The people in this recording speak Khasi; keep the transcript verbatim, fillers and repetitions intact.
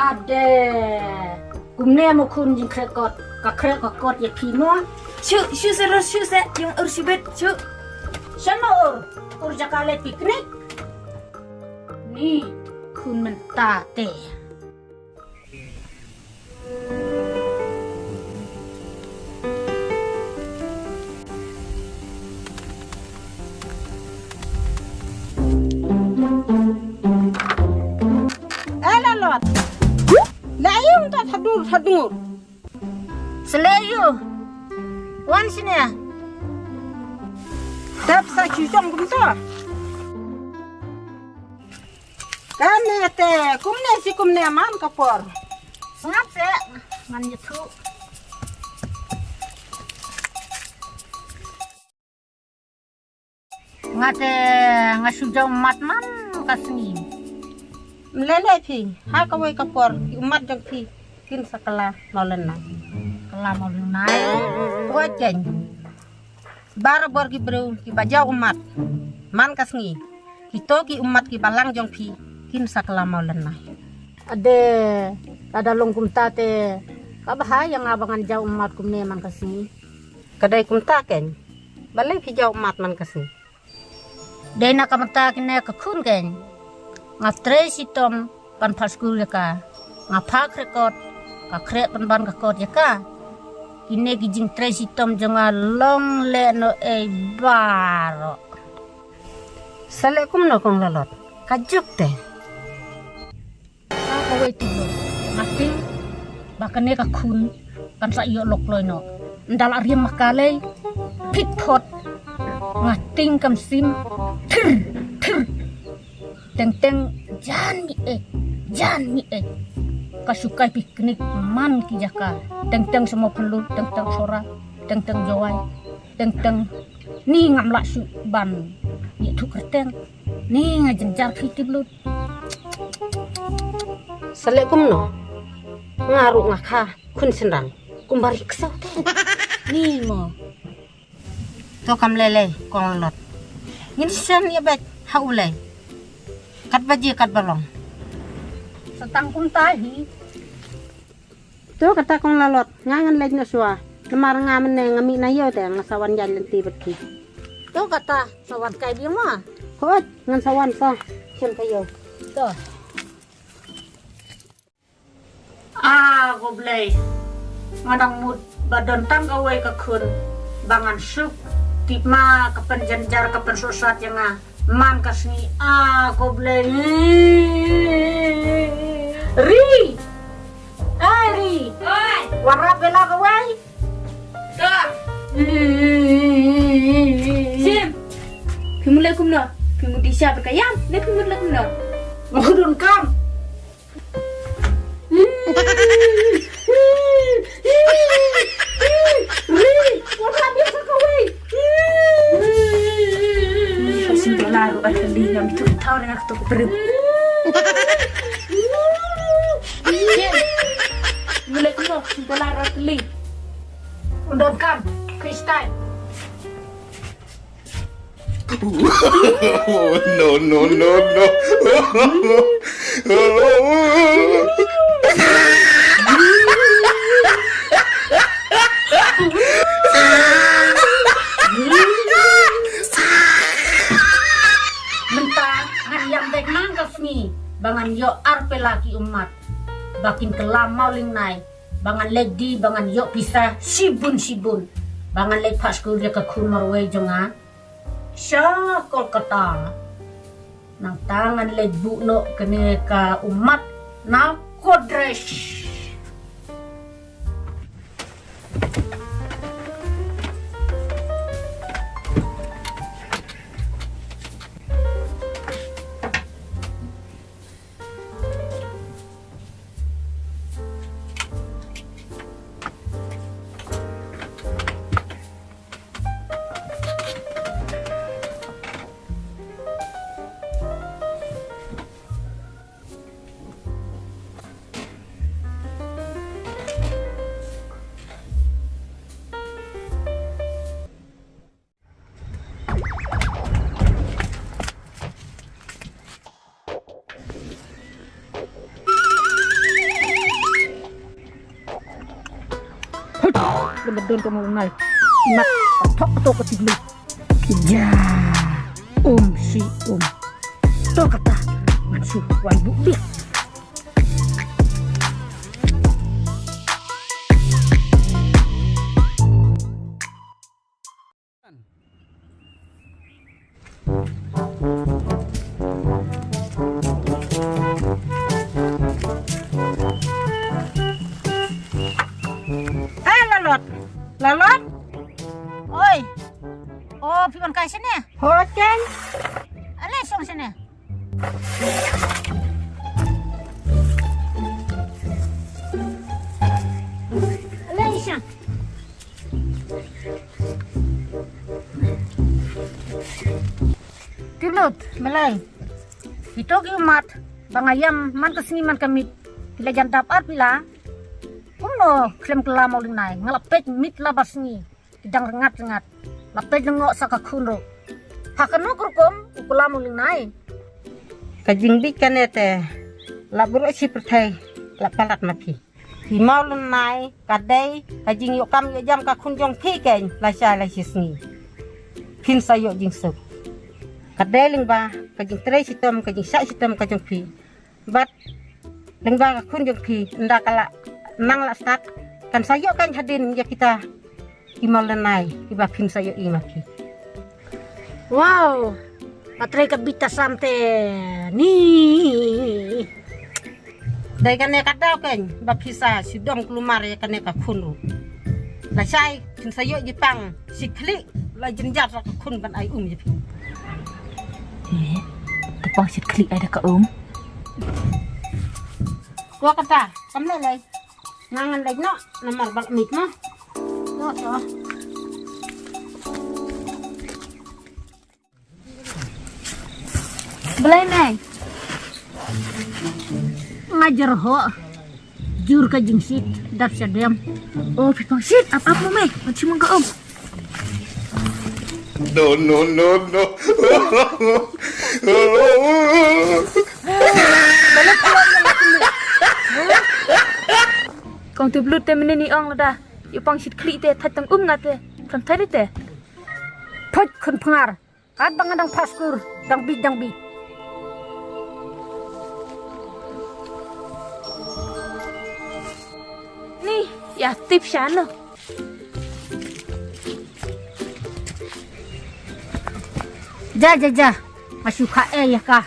Ade. Kumne mo khun jingkhreh kot. Ka khreh ka kot ïa phi mo. Shu, shu se ro, shu se. Jong ur shu bit, shu. Shen mo ur. Ur jaka le picnic. Ni khun mynta te. Eh, Lalot. La ïung ta thadur thadur. Sele ïu. Wan sini. Tep sa shu jong kumta. Kane te kumne shi kumne man ka por. Sngap se ngan ïathuh. Nga te nga shu jaw ummat man ka sngi. Mlele phi ha kawei ka por ki ummat jong phi kin sa kylla mawlynnai. Kylla mawlynnai. Ko chen. Barabor ki briew kiba jaw ummat man ka sngi, kito ki ummat kiba lang jong phi kin sa kylla mawlynnai. Ade, lada long kumta te ka bha ïa nga ba ngan jaw ummat kumne man ka sngi. Ka dei kumta keiñ, balei phi jaw ummat man ka sngi? Dei na ka bynta kine ka khun keiñ. Nga trei shitom ban pha skul ïa ka. Nga pha khreh kot, ka khreh pynban ka kot ïa ka. Kine ki jingtrei shitom jong nga long lehnohei baroh. Sa leh kumno kong Lalot? Ka juk te. Sa kawei te nga ting ba kane ka khun kan sa ïoh lok kloi noh. Nda la riam ma ka lei phit phot. Nga ting kam sim thir thir. Teng teng jan mi eh, jan mi eh. Ka shu kai picnic man ki jaka. Teng teng Semo Phanlut, teng teng Sora, teng teng Jowai, teng teng ni ngam lah shu ban ïathuh kyrteng. Ni nga jynjar phi tip lut. Sa leh kumno? Nga ruh nga kha khun shynrang kumba ri ksew te. Ni mo. To kam lei lei kong Lalot. Ngin shem ïa bad ha u lei. Katba jia katba long. Sa tang kumta hi. To kata kong Lalot, nga ngan leit noh shuwa. Namar nga mynne nga mih na ïew te nga sa wan ïaid lynti bad phi. To kata, sa wan kai biang ma. Hooid, ngan sa wan sa. Shem ka ïew. To. Ah, ko Blei. Nga dang mut ba don tang kawei ka khun ba ngan suk. Tip ma ka pynjynjar ka pynsuhsat ïa nga man ka sngi. Ah, ko Blei. Ri. Ai Ri. Oi. Warap bela kawei. Ka. Sim. Phi mut leh kumno? Phi mut di sha ka ïam? Ne phi mut leh kumno? Nga don kam. Ri, wat la biang sa kawei. Ka sing dola ruh ar kali ngam tu thaw dengan ketuk perut. Mulai kena sing dola ruh ar kali. Undang kam, Kristai. No, no, no, no. Mynta ngan ïam bad nang ka sngi ba ngan ïoh arpela ki ummat ba kin kylla mawlynnai, ba ngan leit die, ba ngan ïoh pisa shibun shibun, ba ngan leit phah skul ïa ka khun marwei jong nga sha Kolkata. Nangta ngan leit buh noh kane ka ummat na Godrej. Ka ba don ka mawlynnai. Mat ka thok to ka tiglu. Ja. Um shi um. To kata. Ngan shu wan buh biang. Eh, Lalot. Lalot. Oi. Oh, phi wan kai shane? Ho, Chen. Ale shong shane. Ale shong. Tilut, Malai. Ito ki mat, ba nga ïam man ka sngi man ka miet. Phi la jan dap ar phi la. Kumno khlem kylla mawlynnai, nga la peit miet la ba sngi. Ki dang rngat rngat. La peit lyngngoh sa ka khun ruh. Ha kano ka rukom u kylla mawlynnai. Ka jingbit kane te. La buh shi pyrthei. La palat ma phi. Ki mawlynnai, ka dei, ka jingïoh kam ïoh jam ka khun jong phi kein, lashai la shi sngi. Phin sa ïoh jingsuk. Ka dei lyngba, ka jingtrei shitom, ka jingshah shitom ka jong phi. Bad, lyngba ka khun jong phi, ynda ka la, nang la stad, kan sa ïoh kein hadien ïa kita. Ki mawlynnai, kiba phin sa ïohi ma phi. Wow! Ka trei ka bit ta sam te ni. Dei kane ka daw kein, ba phi sa shu dom kulmar ïa kane ka khun ruh. Lashai, phin sa ïoh jingpang, shi khlieh, la jynjar sa ka khun ban ai um ïa phi. Eh, te pang shi khlieh ai da ka um. Ko kata, kam lei lei. Nga ngan leit noh, namar ba la miet mo. To, to. Blei mei. Nga jyrhoh. Jur ka jingshit, dap shadem. Oh, phi pang shit, ap ap mo mei. Ngan shim ka um. No, no, no, no. Kong Tiplut te mynne ngi ong lada ïoh pang shit khlieh te thait tang um nga te. Phan thait te. Phoit khun pyngar. Katba nga dang phah skur, dang bit, dang bit. Ni, ïa tip shano. Ja, ja, ja. Nga shu kha eh ïa ka.